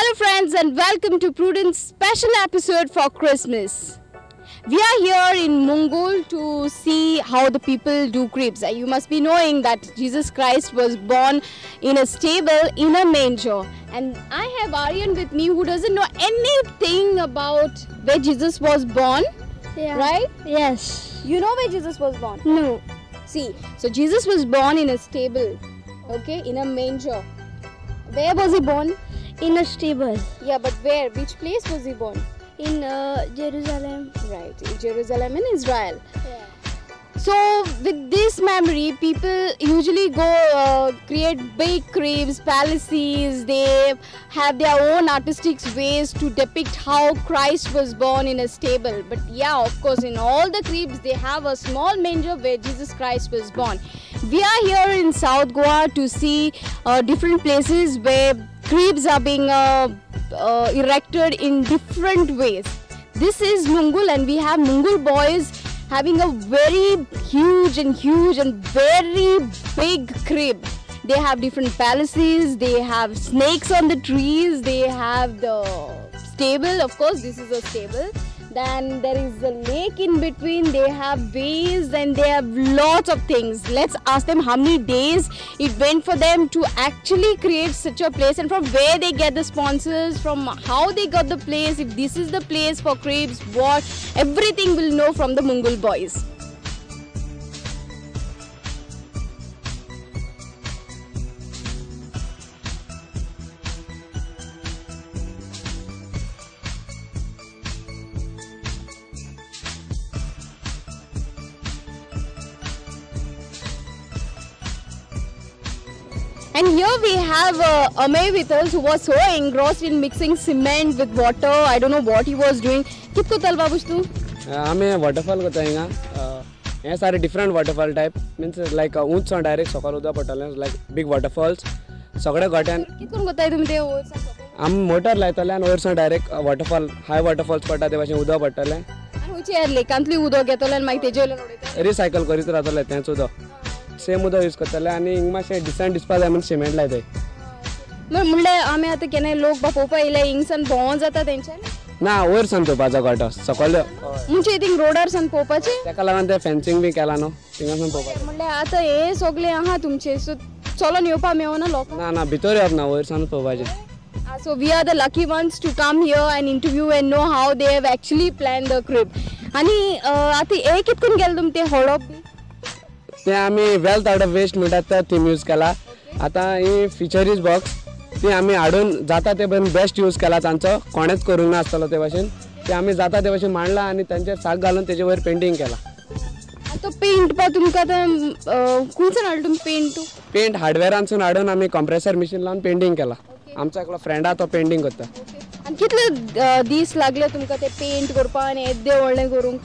Hello friends and welcome to Prudent's special episode for Christmas. We are here in Mungul to see how the people do cribs. You must be knowing that Jesus Christ was born in a stable in a manger. And I have Aryan with me who doesn't know anything about where Jesus was born. Yeah. Right? Yes. You know where Jesus was born? No. See, so Jesus was born in a stable, okay, in a manger. Where was he born? In a stable. Yeah, but where? Which place was he born? In Jerusalem. Right, in Jerusalem in Israel. Yeah. So with this memory, people usually go create big cribs, palaces. They have their own artistic ways to depict how Christ was born in a stable. But yeah, of course, in all the cribs, they have a small manger where Jesus Christ was born. We are here in South Goa to see different places where cribs are being erected in different ways. This is Mungul and we have Mungul boys having a very huge and very big crib. They have different palaces, they have snakes on the trees, they have the stable, of course this is a stable. Then there is a lake in between, they have ways and they have lots of things. Let's ask them how many days it went for them to actually create such a place and from where they get the sponsors, from how they got the place, if this is the place for cribs, what, everything we'll know from the Mungul boys. And here we have Amey with us, who was so engrossed in mixing cement with water. I don't know what he was doing. Kitko tal babush tu? आम्ही waterfall करता हिंगा. हे सारे different waterfall type means like ऊंच सावन direct सकयल उदक पडटलें, लायक बिग वॉटरफॉल्स सगळे गोट्यान. कितून करताय तुमी ते? आमी मोटर लायतले आनी वयर सावन डायरेक्ट वॉटरफॉल, हाय वॉटरफॉल्स पडटा ते भाशेन उदक पडटलें. आनी खंयचे लेकांतली उदक घेतले आनी मागीर तेजे वयल्यान उडयता? रिसायकल करीत रावतले तेंच उदक, सेम उदक यूज करतले आनी हिंग मातशें डिसंट दिसपा जाय म्हणून सिमेंट लायताय. म्हणल्यार आमी आतां केन्नाय लोक पळोवपा येयले हिंगसान भोंवोन जाता तेंच्यानी? ना, वयर सावन पळोवपाचो गोटो सकयल. म्हणजे थिंग रोडार सावन पळोवपाचें? तेका लागून तें फेन्सिंग बी केलां न्हू, थिंगासून पळोवपाचें. म्हणल्यार आतां हें सगळें आहा तुमचें, सो चलोन येवपा मेळना लोकांक? ना ना, भितर येवप ना, वयर सावन पळोवपाचें. So we are the lucky ones to come here and interview and know how they have actually plan the crib. आनी आतां हें कितकून गेलें तुमी तें होडप बी? ते आमी वेल्थ आउट ऑफ वेस्ट म्हणटात ते थीम यूज केला. आतां ही फिशरीज बॉक्स ती आमी हाडून जाता ते भशेन बेस्ट यूज केला तांचो, कोणेच करूंक नासतलो ते भशेन. ते आमी जाता ते भशेन मांडला आनी तांचेर साक घालून तेजे वयर पेंटींग केला. आतां पेंट पा तुमकां आतां खंयच्यान हाडला तुमी पेंट? पेंट हार्डवेरांसून हाडून आमी कॉम्प्रेसर मिशीन लावन पेंटींग केला. आमचो एकलो फ्रेंड आहा तो पेंटींग करता. आनी कितले दीस लागले तुमकां ते पेंट करपाक आनी येद्दें व्हडलें करूंक?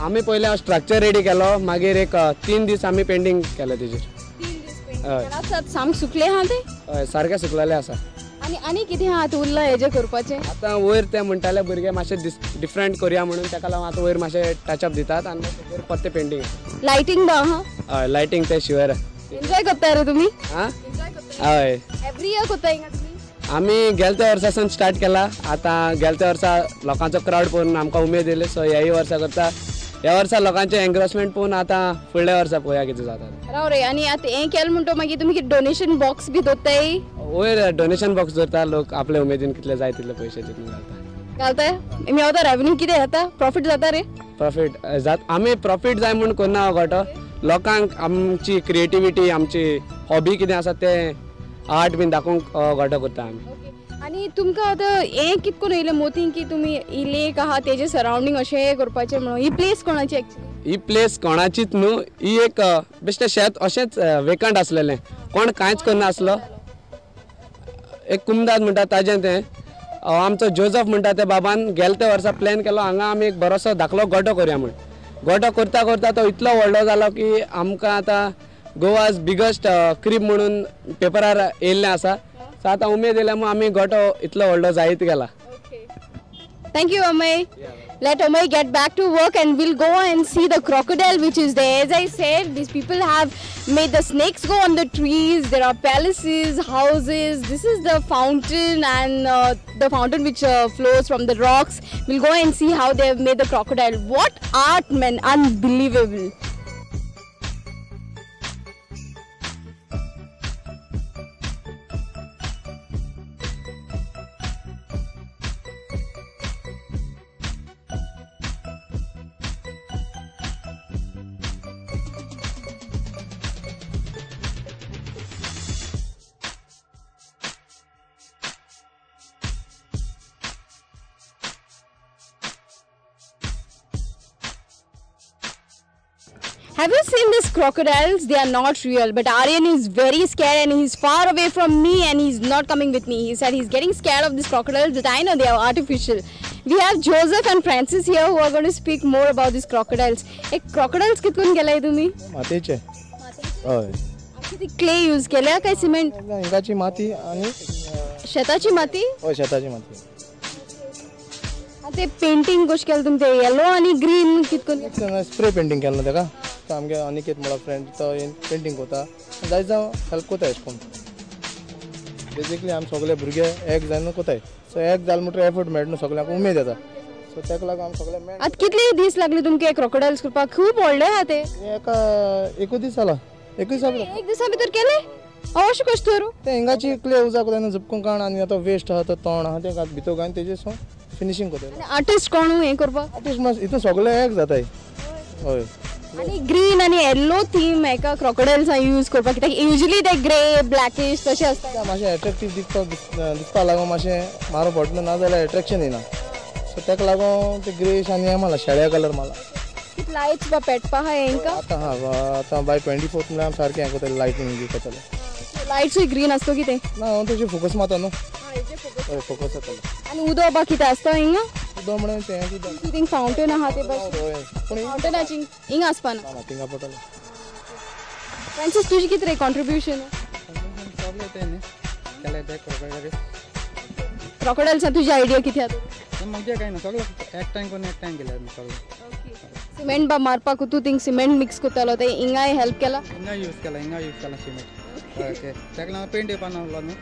आमी पयलीं स्ट्रक्चर रेडी केलो, मागीर एक 3 दीस आमी पेंटींग केलें तेजेर. 3 दीस पेंटींग? सामकें सुकलें आहा तें? हय, सारकें सुकलेलें आसा. आनी आनी कितें आहा आतां उरलां हेजें करपाचें? आतां वयर ते म्हणटाले भुरगे मातशें डिफरंट करया म्हणून, तेका लागून आतां वयर मातशें टचअप दितात आनी वयर परतें पेंटींग. लायटींग बी आहा? हय, लायटींग ते शिवर. एन्जॉय करता रे तुमी? आं, हय. एवरी इयर करता हिंगा तुमी? आमी गेल्या वर्सा सावन स्टार्ट केला. आतां गेल्या वर्सा लोकांचो क्रावड पळोवन आमकां उमेद येयली, सो ह्याय वर्सा करता. ह्या वर्सा लोकांचें एन्क्रोचमेंट पळोवन आतां फुडल्या वर्सा पळोवया कितें जाता. राव रे, आनी आतां हें केलें म्हणटो मागीर तुमी कितें डोनेशन बॉक्स बी दवरताय? वयर डोनेशन बॉक्स दवरता, लोक आपले उमेदीन कितले जाय तितले पयशे तितून घालता. घालताय? मेवता रेवेन्यू कितें येता? प्रॉफीट जाता रे? प्रॉफीट जाता. आमी प्रॉफीट जाय म्हूण करना गोटो, लोकांक आमची क्रिएटिविटी, आमची हॉबी कितें आसा तें आर्ट बीन दाखोवंक गोटो करता आमी. आनी तुमकां आतां हें कितकोन येयलें मोतीन की तुमी ही लेक आहा तेजे सरावंडींग अशें करपाचें म्हणून? ही प्लेस कोणाची एक्चुअली? ही प्लेस कोणाचीच न्हू, ही एक बेश्टें शेत अशेंच वेकंट आसलेलें, कोण कांयच करनासलो. एक कुमदाद म्हणटा ताजें तें, आमचो जोजफ म्हणटा त्या बाबान गेले त्या वर्सा प्लॅन केलो हांगा आमी एक बरोसो धाकलो गोटो करया म्हूण. गोटो करता करता तो इतलो व्हडलो जालो की आमकां आतां गोवाज बिगस्ट क्रीब म्हणून पेपरार येयल्लें आसा. सो आतां उमेद येयल्या म्हूण आमी गोटो इतलो व्हडलो जायत गेला. Thank you, Amay. Let Amay get back to work and we'll go and see the crocodile which is there. As I said, these people have made the snakes go on the trees. There are palaces, houses. This is the fountain and the fountain which flows from the rocks. We'll go and see how they have made the crocodile. What art, man! Unbelievable. Have you seen these crocodiles? They are not real, but Aryan is very scared and he's far away from me and he's not coming with me. He said he's getting scared of these crocodiles, but I know they are artificial. We have Joseph and Francis here who are going to speak more about these crocodiles. Hey, crocodiles कितून केलाय तुम्ही? मातीचे. हय. किती clay use केल्या काय cement? हिंगाची माती आणि शेताची माती? हय, शेताची माती. ते पेंटिंग कशें केलें तुमी? ते येलो आनी ग्रीन कितकून? स्प्रे पेंटिंग केलें ताका. आमगे अनिकेत म्हणा फ्रेंड तो पेंटिंग कोता जाय जावं हेल्प कोताय अशें करून. बेजिकली आमी सगळे भुरगे एक जावन कोताय, सो एक जालें म्हणटकीर एफर्ट मेळटा न्हू, सगळ्यांक उमेद येता, सो ताका लागून आमी सगळे मेळ. आतां कितले दीस लागले तुमकां क्रोकोडायल्स करपाक? खूब व्हडले आहा ते. एका एकूच दीस जाला, एकूच दिसा भितर. एक दिसा भितर केले? अशें कशें तर? ते हिंगाची क्ले उजाक कोताय, झुपकून काण आनी आतां वेस्ट आहा तो तण आहा तें भितर घालून तेजेर फिनिशींग कोताय. आर्टिस्ट कोण हें करपाक? आर्टिस्ट मातशें हितून सगळे एक जाताय. हय. आनी ग्रीन आनी येल्लो थीम एका क्रोकोडायल्सां यूज करपाक कित्याक युजली ते ग्रे ब्लॅकिश तशें आसता. मातशें एट्रेक्टीव दिसपा लागून मातशें मारो पडटा, ना जाल्यार एट्रेक्शन येना, सो ताका लागून ते ग्रेश आनी हें मारला, शेळ्या कलर मारला. कितें लायट्स बा पेटपा आहा हेंकां? आतां हा, आतां बाय 24 म्हणल्यार आमी सारकें हें करतले, लायटींग बी करतले. लायट्सूय ग्रीन आसता कितें? ना, हांव तेजेर फोकस मारता न्हू. हय, फोकस जातलो. आनी उदक बा कितें आसता हिंगा? उदक म्हणल्यार तें उदक. थिंग फावंटन आहा ते बस. फावंटनाची हिंगा आसपा ना? ना, थिंगा पडटलें. फ्रांसीस, तुजें कितें रे कॉन्ट्रिब्युशन? सगळें तें न्ही केलें तें क्रोकोडायल. क्रोकोडायल्सां तुजी आयडिया कितें आहा? म्हजें कांय ना, सगळें एकठांय करून एकठांय केलें सगळें. सिमेंट बा मारपाक तूं थिंग सिमेंट मिक्स करतालो तें हिंगाय हेल्प केला? हिंगा यूज केला, हिंगा यूज केला सिमेंट. ओके, ताका लागून पेंट येवपा नासलो न्हू.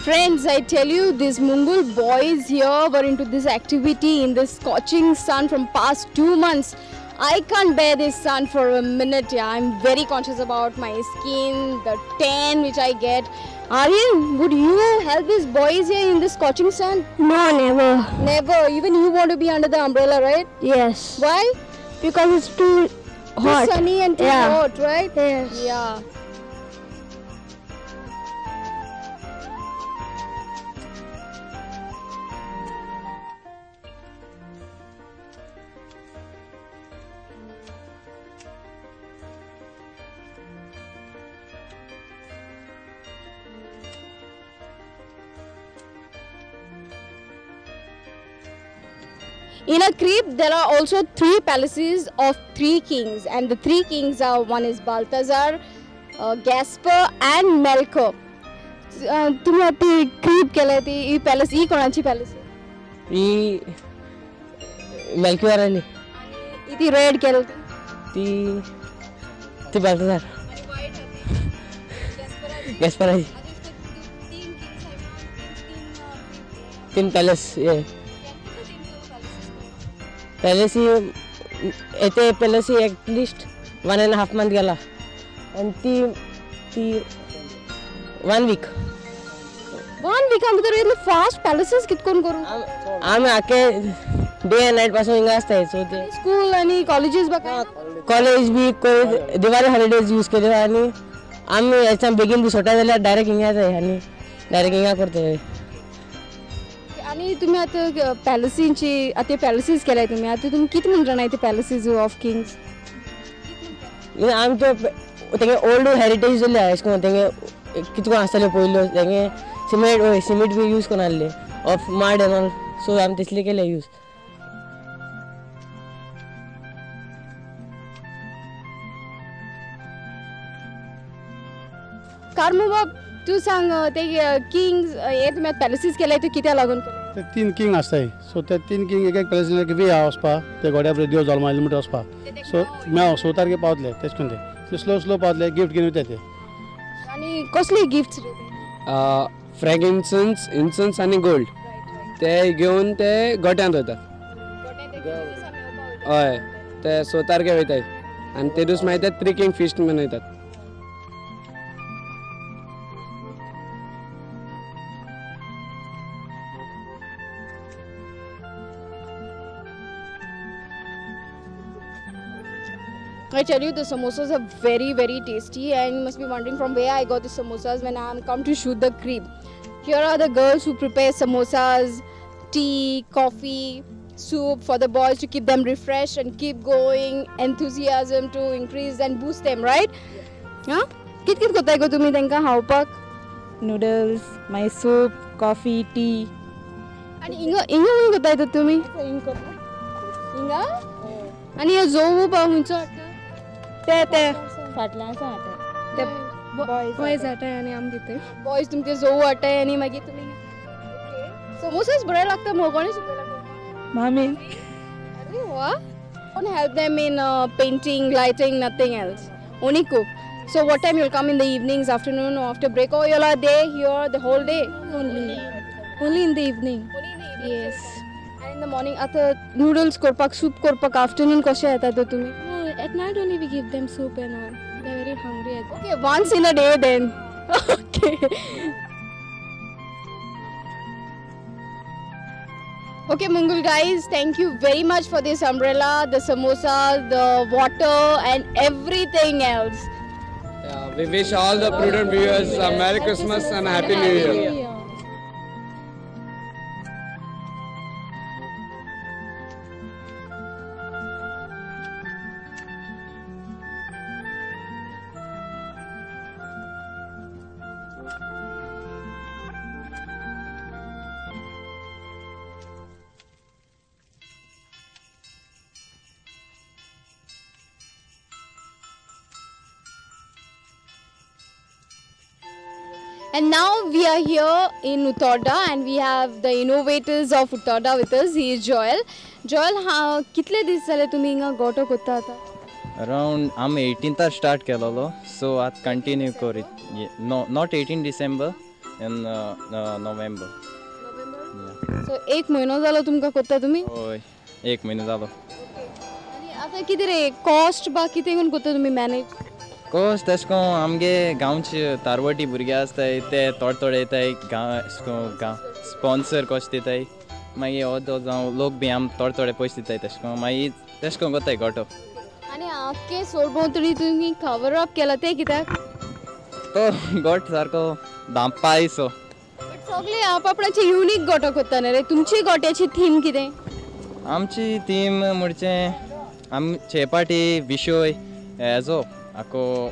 Friends, I tell you, these Mungul boys here were into this activity in the scorching sun from past 2 months. I can't bear this sun for a minute. Yeah, I'm very conscious about my skin, the tan which I get. Aryan, would you help these boys here in the scorching sun? No, never. Never. Even you want to be under the umbrella, right? Yes. Why? Because it's too hot. Too sunny and too hot, right? Yes. Yeah. In a crib, there are also 3 palaces of 3 kings, and the 3 kings are, one is Balthazar, Gaspar and Melchior. तुम्ही आता crib केले ती ही palace ही कोणाची palace? ही मेल्कियोराली. ती red केली ती ती बाल्थाजार गॅस्पराची. 3 palace. ये पॅलेसी येते पॅलेसी ॲटलिस्ट 1.5 मंथ गेला आणि ती ती 1 वीक. 1 वीका भितर इतले फास्ट पॅलेसीस कितकोन करू? आमी आखे डे एंड नायट पासून हिंगा आसताय. सो ते स्कूल आनी कॉलेजीस बा कॉलेज बी दिवाळी हॉलिडेज यूज केले आनी आमी हेच्या बेगीन बी सोडटा जाल्यार डायरेक्ट हिंगा येताय आनी डायरेक्ट हिंगा करताय. आनी तुमी आतां पॅलसींची आतां पॅलसीस केल्याय तुमी, आतां तुमी कितें म्हूण जाणाय ते पॅलसीस ऑफ किंग्स? आमचो तेंगे ओल्ड हेरिटेज जाल्या अशें करून तेंगे कितको आसताल्यो पयल्यो तेंगे सिमेंट वय सिमेंट बी यूज करून आहले ऑफ माड एन ऑल सो आमी तसले केले यूज. कार्मू बाब तूं सांग ते किंग्स हे तुमी पॅलेसीस केले ते कित्याक लागून केले? ते 3 किंग आसताय सो ते 3 किंग एक एक पॅलेसीन एक वे आहा वचपा ते घोड्या बरें देव जल्मा आयले म्हणटा वचपा सो मेळो 6 तारखे पावतले तेश करून ते स्लो स्लो पावतले गिफ्ट घेवन वयता ते. आनी कसली गिफ्ट्स? फ्रेगिन्सन्स इन्सन्स आनी गोल्ड ते घेवन ते गोट्यांत वयतात. हय ते 6 तारखे वयताय आनी ते दीस मागीर ते 3 किंग फिस्ट मनयतात. I tell you, the samosas are very, very tasty, and you must be wondering from where I got the samosas when I am come to shoot the crib. Here are the girls who prepare samosas, tea, coffee, soup for the boys to keep them refreshed and keep going, enthusiasm to increase and boost them, right? Yeah. Kit kit kotay go tumi tenka havpak? Noodles, my soup, coffee, tea. And inga inga kotay to tumi? Inga? And here zovu pa huncho? ते ते फाटल्यान आसा ते boys हाटाय आनी आम दिताय. Boys तुमचे जोवू हाटाय आनी मागीर तुमी समोसाच बरे लागता मगो. कोणें शिकयला? मामी. अरे वा. Don't help them in painting, lighting, nothing else. Only cook. So what time you'll come in the evenings, afternoon or after break, or you'll are there here the whole day? Only in the evening. Only in the evening. Yes. And in the morning, आता noodles करपाक, soup करपाक, afternoon कशें येता तर तुमी? At night only we give them soup and all. They are very hungry. Okay, once in a day then. Okay. Okay, Mungul guys, thank you very much for this umbrella, the samosa, the water and everything else. Yeah, we wish all the prudent viewers a Merry Christmas and a Happy New Year. And now we are here in Utorda and we have the innovators of Utorda with us. He is Joel. Joel, कितले दीस झाले तुम्ही हिंगा गोटो कोत्ता आता? Around आम 18th start केलोलो, so आत कंटिन्यू करीत. No, not 18 December and November. So एक महिनो झालो तुमका कोत्ता तुम्ही? होय, एक महिनो झालो. आणि आता किती रे कॉस्ट बा किती कोण कोत्ता तुम्ही मॅनेज? कोस तेश कोन आमगे गांवचे तारवटी भुरगे आसताय ते थोडे थोडे येताय गांव स्पॉन्सर कशे दिताय मागीर हो जावं लोक बी आम थोडे थोडे पयशे दिताय तेश कोन मागीर तेश कोन कोत्ताय गोटो. आनी आख्खे सोरभोंवतणी तुमी कवर अप केला ते कित्याक? तो गोट सारको धांपायसो. बट सगळे आप आपणाचे युनीक गोटो कोत्ता न्ही रे. तुमची गोट्याची थीम कितें? आमची थीम म्हणचे आम चेपाटी विशय हेजो आको